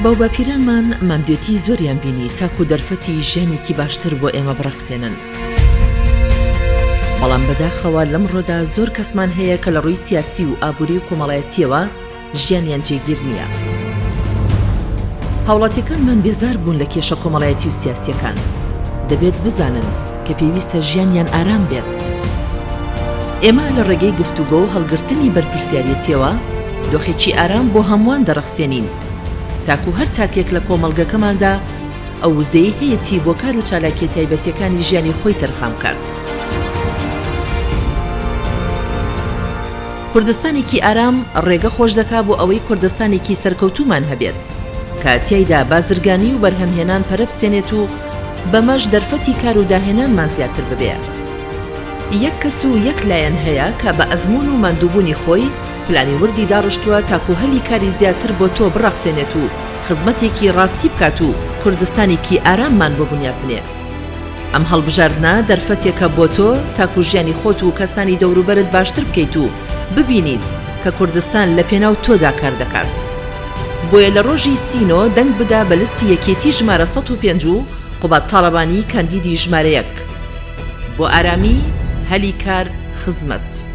باوباپیرانمان ماندوێتی زۆریان بینی تاکو دەرفەتی ژیانێکی باشتر بۆ ئێمە بڕەخسێنن. بەڵام بەداخەوە لەمڕۆدا زۆر کەسمان هەیە کە لە ڕووی سیاسی و ئابووری و کۆمەڵایەتییەوە ژیانیان جێگیر نییە. هاوڵاتیەکانمان بێزار بوون لە کێشە کۆمەڵایەتی و سیاسیەکان. دەبێت بزانن کە پێویستە ژیانیان ئارام بێت. ئێمە لە ڕێگەی گفتوگۆ و هەڵگرتنی بەرپرسیارێتیەوە دۆخێکی ئارام بۆ هەمووان دەڕەخسێنین تاکو هەر تاکێک لە کۆمەڵگەکەماندا ئەو وزەی هەیەتی بۆ کار و چالاکیە تایبەتیەکانی ژیانی خۆی تەرخان بکات. کوردستانێکی ئارام ڕێگە خۆش دەکا بۆ ئەوەی کوردستانێکی سەرکەوتوومان هەبێت کە تیایدا بازرگانی و بەرهەمهێنان پەرە بسێنێت و بەمەش دەرفەتی کار و داهێنانمان زیاتر ببێ. یەک کەس و یەک لایەن هەیە کە بە ئەزموون و ماندووبوونی خۆی پلانی وردی داڕشتووە تاکو هەلی کاری زیاتر بۆ تۆ بڕەخسێنێت و خزمەتێکی ڕاستی بکات و کوردستانێکی ئاراممان بۆ بنیات بنێ. ئەم هەڵبژاردنە دەرفەتێکە بۆ تۆ تاکو ژیانی خۆت و کەسانی دەوروبەرت باشتر بکەیت و ببینیت کە کوردستان لە پێناو تۆدا کار دەکات. بۆیە لە ڕۆژی سینۆ دەنگ بدە بە لستی یەکێتی ژمارە 105 و قوباد تاڵەبانی کاندیدی ژمارە یەک. بۆ ئارامی، هەلی کار، خزمەت.